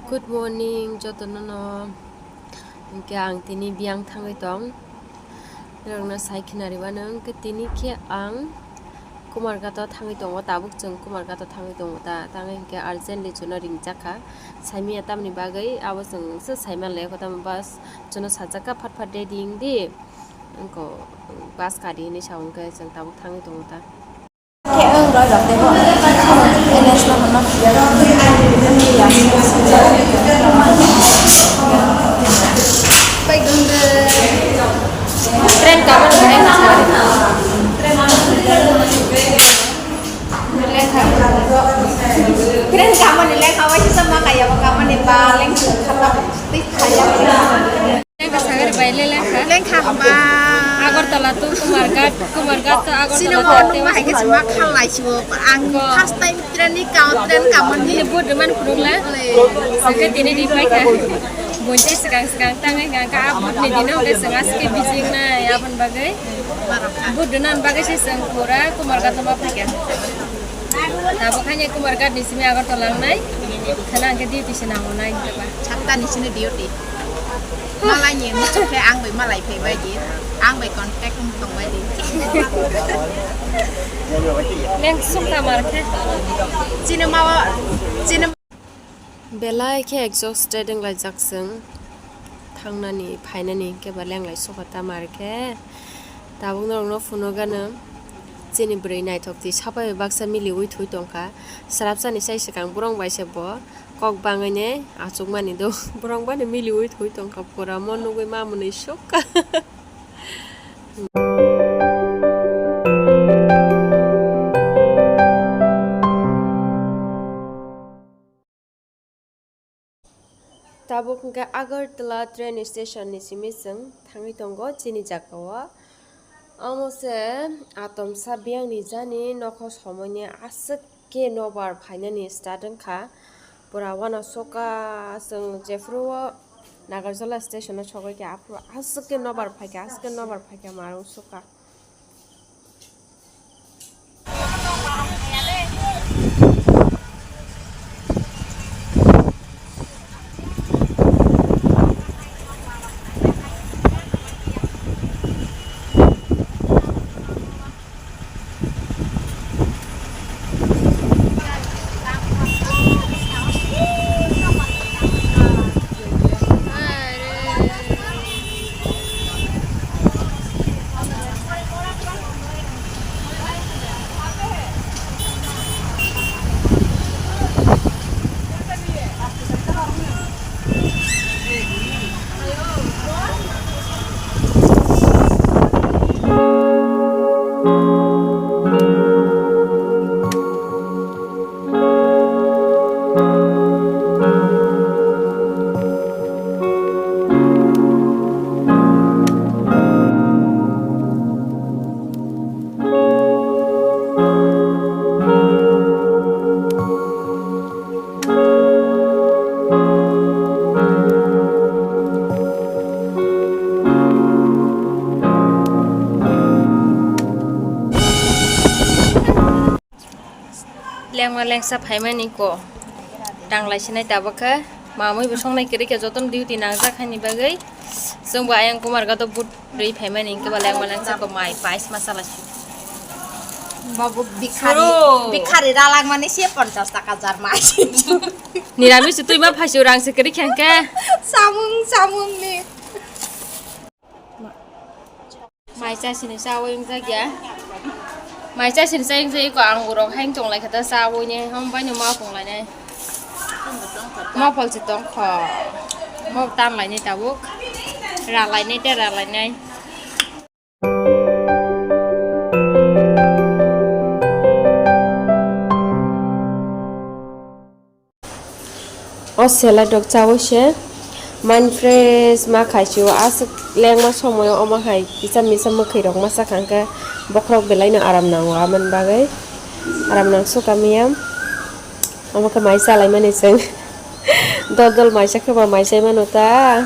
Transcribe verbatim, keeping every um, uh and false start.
Good morning jotono no. Hwnkhe ang tini biyang thangwi tong. Norokno sai khna rwmano hwnkhe tini khe ang Kumarghat o thangwi tongo, tabuk chwng Kumarghat o thangwi tongo ta, tangwi hwnkhe urgently chwngno ringjakha. Saimanya tamni bagwi abo chwng se saiman le, tamo bus chwngno sajakha, phat phat ready wng di, wngkha bus kari hinwi sa, hwnkhe chwng tabuk thangwi tongo ta. Train kabar ni lekha. Train kabar ni lekha, waisa sama kaya kabar ni ba leng khata twi khaya. Lengkha sagari bai le lengkha. Lengkha hamba. Agartala to Kumarghat, Kumarghat to Agartala. Sino to mo nung hai ke sima khalai sibo. Ang first time train ni kau train kamon ni. Ini board man purung la. Saka tini di pai kha. Bonte segang segang tangai kha ka board ni dino ke sengas ke bijing na ya pon bagai. Board nan bagai se seng pura Kumarghat ma phikha. Tabuk haino Kumarghat ni simi Agartala wngnai. Khana hwnkhe duty se nango nai hwnkhe ba. Satta ni sini duty. Malai ni muchuk khe ang bai malai phai bai di. Ang bai contact wng tong bai di. Leng sukha mar khe. Chini ma wa, chini Belai khe exhausted wnglaijak chwng thangnani phainani, hwnkhe ba lenglai sokha tamo are khe. Tabuk norokno phunukgano chini bwrwi naithok twi sapai bai baksa miliui thwi tongkha. Swrapsani sai swkang borok bai se bo kok bangwini achukmani do. Borok bani miliui thwi tongkha, pura mo nugui ma mwnwi sukha. Tabuk hwnkhe Agartala train station ni simi chwng thangwi tongo chini jaga o. Omo se atomsa biyang ni jani nokho somoi ni aswk khe nobar phainani start wngkha. Pura uanasukha chwng jephuru o Nagarjala station o sogwi khe aphuru aswk khe nobar phaikha, aswk khe nobar phaikha, marung sukha. Lengma lengsa phaimani ko tanglai sinai tabuk khe mamui bo songnai kwrwi khe jotono duty nangjak haini bagwi chwngbo ayang Kumarghat o boot rwi phaimani hinkhe bo lengma lengsa ko mai pais ma chala si. Babu bikhari, Suru. Bikhari ralak mani se ponchas taka jar mai. Niramis twi ma phaisu rang se kwrwi khe hinkhe. Samung samung ni. Mai chasini chawi wngjak ya. Mai chasini chawi wngjak iko ang borok haino tonglai khe ta chawi ni hom bai no ma pung lainai. Ma pol se tong kho. Ma tan lainai tabuk. Ra lainai te ra lainai. O salad rok chawi se mind fresh ma khai si o, aswk lengma somoi o omo hai kisa misa mwkhwi rok ma sakha hwnkhe bokhorok belai no aram nango, aboni bagwi aram nang sukha miya. Omo khe mai chalai mani chwng dol dol mai sa khe ba mai chai mano ta.